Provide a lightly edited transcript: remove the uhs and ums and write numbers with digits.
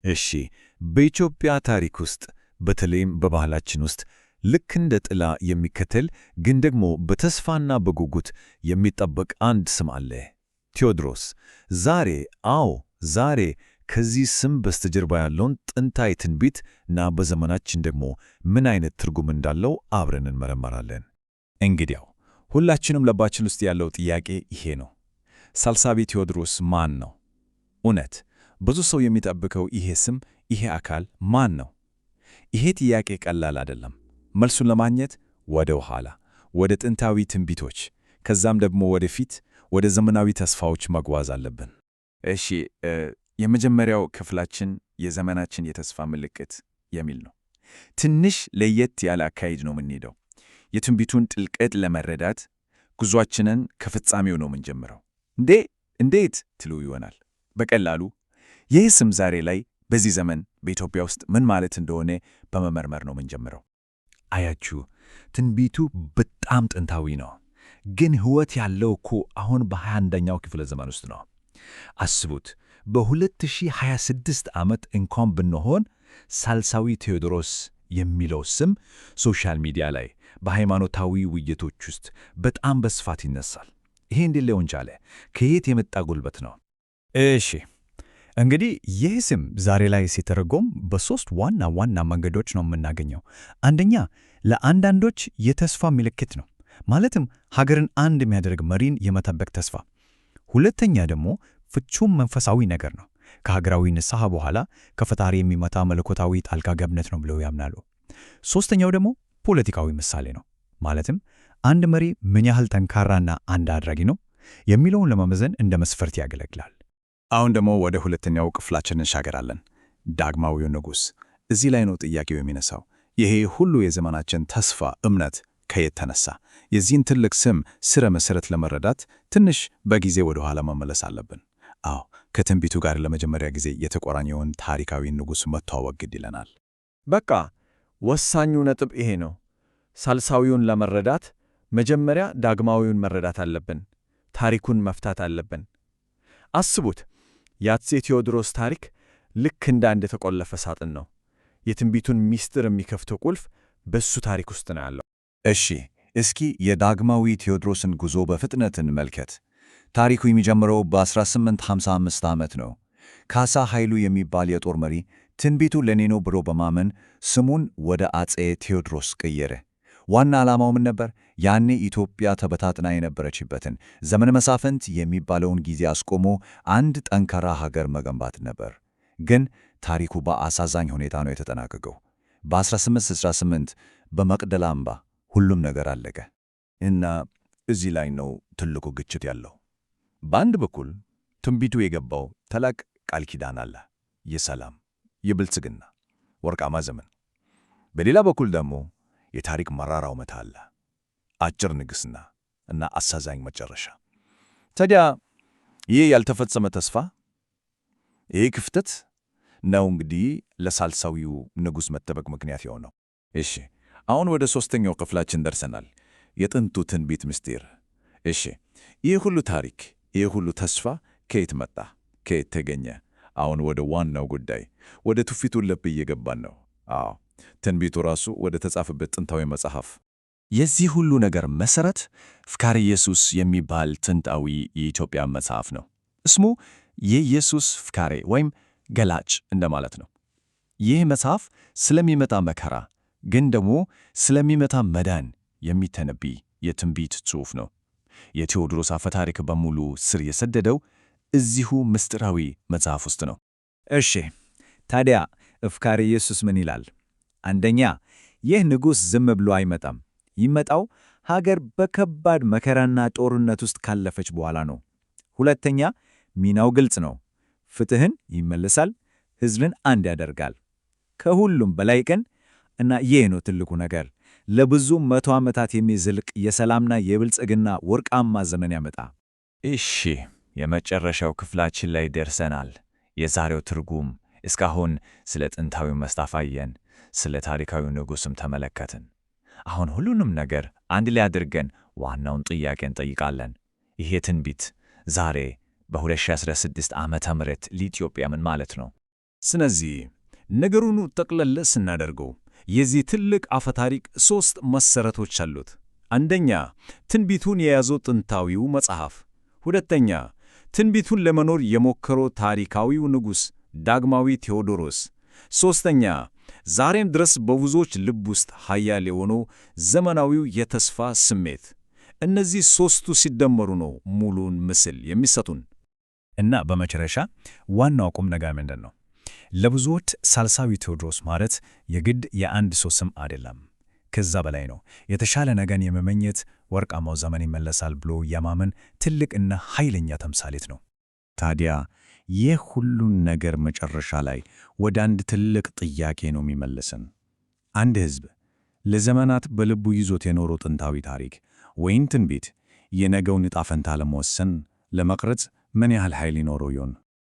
እሺ፣ በኢትዮጵያ ታሪክ ውስጥ በተለይም በባህላችን ውስጥ ልክ እንደ ጥላ የሚከተል ግን ደግሞ በተስፋና በጉጉት የሚጠበቅ አንድ ስም አለ፣ ቴዎድሮስ። ዛሬ፣ አዎ ዛሬ ከዚህ ስም በስተጀርባ ያለውን ጥንታዊ ትንቢት እና በዘመናችን ደግሞ ምን አይነት ትርጉም እንዳለው አብረን እንመረመራለን። እንግዲያው ሁላችንም ልባችን ውስጥ ያለው ጥያቄ ይሄ ነው። ሳልሳዊ ቴዎድሮስ ማን ነው? እውነት ብዙ ሰው የሚጠብቀው ይሄ ስም፣ ይሄ አካል ማን ነው? ይሄ ጥያቄ ቀላል አይደለም። መልሱን ለማግኘት ወደ ኋላ፣ ወደ ጥንታዊ ትንቢቶች፣ ከዛም ደግሞ ወደፊት ወደ ዘመናዊ ተስፋዎች መጓዝ አለብን። እሺ፣ የመጀመሪያው ክፍላችን የዘመናችን የተስፋ ምልክት የሚል ነው። ትንሽ ለየት ያለ አካሄድ ነው የምንሄደው። የትንቢቱን ጥልቀት ለመረዳት ጉዟችንን ከፍጻሜው ነው የምንጀምረው። እንዴ እንዴት ትሉ ይሆናል። በቀላሉ ይህ ስም ዛሬ ላይ በዚህ ዘመን በኢትዮጵያ ውስጥ ምን ማለት እንደሆነ በመመርመር ነው የምንጀምረው። አያችሁ፣ ትንቢቱ በጣም ጥንታዊ ነው፣ ግን ሕይወት ያለው እኮ አሁን በ21ኛው ክፍለ ዘመን ውስጥ ነው። አስቡት፣ በ2026 ዓመት እንኳን ብንሆን ሳልሳዊ ቴዎድሮስ የሚለው ስም social media ላይ በሃይማኖታዊ ውይይቶች ውስጥ በጣም በስፋት ይነሳል። ይሄ እንዴት ሊሆን ቻለ? ከየት የመጣ ጉልበት ነው? እሺ እንግዲህ ይህ ስም ዛሬ ላይ ሲተረጎም በሦስት ዋና ዋና መንገዶች ነው የምናገኘው። አንደኛ፣ ለአንዳንዶች የተስፋ ምልክት ነው፣ ማለትም ሀገርን አንድ የሚያደርግ መሪን የመጠበቅ ተስፋ። ሁለተኛ ደግሞ ፍጹም መንፈሳዊ ነገር ነው፣ ከሀገራዊ ንስሐ በኋላ ከፈጣሪ የሚመጣ መለኮታዊ ጣልቃ ገብነት ነው ብለው ያምናሉ። ሦስተኛው ደግሞ ፖለቲካዊ ምሳሌ ነው፣ ማለትም አንድ መሪ ምን ያህል ጠንካራና አንድ አድራጊ ነው የሚለውን ለመመዘን እንደ መስፈርት ያገለግላል። አሁን ደግሞ ወደ ሁለተኛው ክፍላችን እንሻገራለን። ዳግማዊው ንጉሥ። እዚህ ላይ ነው ጥያቄው የሚነሳው። ይሄ ሁሉ የዘመናችን ተስፋ፣ እምነት ከየት ተነሳ? የዚህን ትልቅ ስም ስረ መሠረት ለመረዳት ትንሽ በጊዜ ወደ ኋላ መመለስ አለብን። አዎ፣ ከትንቢቱ ጋር ለመጀመሪያ ጊዜ የተቆራኘውን ታሪካዊ ንጉሥ መተዋወቅ ግድ ይለናል። በቃ ወሳኙ ነጥብ ይሄ ነው። ሳልሳዊውን ለመረዳት መጀመሪያ ዳግማዊውን መረዳት አለብን። ታሪኩን መፍታት አለብን። አስቡት፣ የአፄ ቴዎድሮስ ታሪክ ልክ እንደ አንድ የተቆለፈ ሳጥን ነው። የትንቢቱን ምስጢር የሚከፍተው ቁልፍ በሱ ታሪክ ውስጥ ነው ያለው። እሺ፣ እስኪ የዳግማዊ ቴዎድሮስን ጉዞ በፍጥነት እንመልከት። ታሪኩ የሚጀምረው በ1855 ዓመት ነው። ካሳ ኃይሉ የሚባል የጦር መሪ ትንቢቱ ለኔ ነው ብሎ በማመን ስሙን ወደ አፄ ቴዎድሮስ ቀየረ። ዋና ዓላማው ምን ነበር? ያኔ ኢትዮጵያ ተበታትና የነበረችበትን ዘመነ መሳፍንት የሚባለውን ጊዜ አስቆሞ አንድ ጠንካራ ሀገር መገንባት ነበር። ግን ታሪኩ በአሳዛኝ ሁኔታ ነው የተጠናቀቀው። በ1868 በመቅደላ አምባ ሁሉም ነገር አለቀ። እና እዚህ ላይ ነው ትልቁ ግጭት ያለው። በአንድ በኩል ትንቢቱ የገባው ታላቅ ቃል ኪዳን አለ፣ የሰላም የብልጽግና ወርቃማ ዘመን። በሌላ በኩል ደግሞ የታሪክ መራራው እውነታ አለ፣ አጭር ንግስና እና አሳዛኝ መጨረሻ። ታዲያ ይህ ያልተፈጸመ ተስፋ፣ ይህ ክፍተት ነው እንግዲህ ለሳልሳዊው ንጉሥ መጠበቅ ምክንያት የሆነው። እሺ፣ አሁን ወደ ሦስተኛው ክፍላችን ደርሰናል። የጥንቱ ትንቢት ምስጢር። እሺ፣ ይህ ሁሉ ታሪክ፣ ይህ ሁሉ ተስፋ ከየት መጣ? ከየት ተገኘ? አሁን ወደ ዋናው ጉዳይ፣ ወደ ትውፊቱ ልብ እየገባን ነው። አዎ፣ ትንቢቱ ራሱ ወደ ተጻፈበት ጥንታዊ መጽሐፍ። የዚህ ሁሉ ነገር መሠረት ፍካረ ኢየሱስ የሚባል ጥንታዊ የኢትዮጵያ መጽሐፍ ነው። ስሙ የኢየሱስ ፍካሬ ወይም ገላጭ እንደማለት ነው። ይህ መጽሐፍ ስለሚመጣ መከራ ግን ደግሞ ስለሚመጣ መዳን የሚተነብይ የትንቢት ጽሑፍ ነው። የቴዎድሮስ አፈ ታሪክ በሙሉ ስር የሰደደው እዚሁ ምስጢራዊ መጽሐፍ ውስጥ ነው። እሺ ታዲያ ፍካሬ ኢየሱስ ምን ይላል? አንደኛ፣ ይህ ንጉሥ ዝም ብሎ አይመጣም። ይመጣው ሀገር በከባድ መከራና ጦርነት ውስጥ ካለፈች በኋላ ነው። ሁለተኛ፣ ሚናው ግልጽ ነው። ፍትሕን ይመልሳል፣ ሕዝብን አንድ ያደርጋል። ከሁሉም በላይ ግን እና ይህ ነው ትልቁ ነገር፣ ለብዙ መቶ ዓመታት የሚዘልቅ የሰላምና የብልጽግና ወርቃማ ዘመን ያመጣ። እሺ፣ የመጨረሻው ክፍላችን ላይ ደርሰናል። የዛሬው ትርጉም እስካሁን ስለ ጥንታዊው መጽሐፍ አየን፣ ስለ ታሪካዊ ንጉሥም ተመለከትን። አሁን ሁሉንም ነገር አንድ ላይ አድርገን ዋናውን ጥያቄ እንጠይቃለን። ይሄ ትንቢት ዛሬ በ2016 ዓመተ ምህረት ለኢትዮጵያ ምን ማለት ነው? ስለዚህ ነገሩን ጠቅለል ስናደርገው የዚህ ትልቅ አፈታሪክ ሦስት መሠረቶች አሉት። አንደኛ፣ ትንቢቱን የያዘው ጥንታዊው መጽሐፍ። ሁለተኛ፣ ትንቢቱን ለመኖር የሞከረው ታሪካዊው ንጉሥ ዳግማዊ ቴዎዶሮስ። ሦስተኛ፣ ዛሬም ድረስ በብዙዎች ልብ ውስጥ ኃያል የሆነው ዘመናዊው የተስፋ ስሜት። እነዚህ ሦስቱ ሲደመሩ ነው ሙሉውን ምስል የሚሰጡን። እና በመጨረሻ ዋናው ቁም ነገር ምንድን ነው? ለብዙዎች ሳልሳዊ ቴዎድሮስ ማለት የግድ የአንድ ሰው ስም አይደለም። ከዛ በላይ ነው። የተሻለ ነገን የመመኘት፣ ወርቃማው ዘመን ይመለሳል ብሎ የማመን ትልቅና ኃይለኛ ተምሳሌት ነው። ታዲያ ይህ ሁሉን ነገር መጨረሻ ላይ ወደ አንድ ትልቅ ጥያቄ ነው የሚመልስን። አንድ ሕዝብ ለዘመናት በልቡ ይዞት የኖረው ጥንታዊ ታሪክ ወይም ትንቢት የነገውን ዕጣ ፈንታ ለመወሰን፣ ለመቅረጽ ምን ያህል ኃይል ይኖረው ይሆን?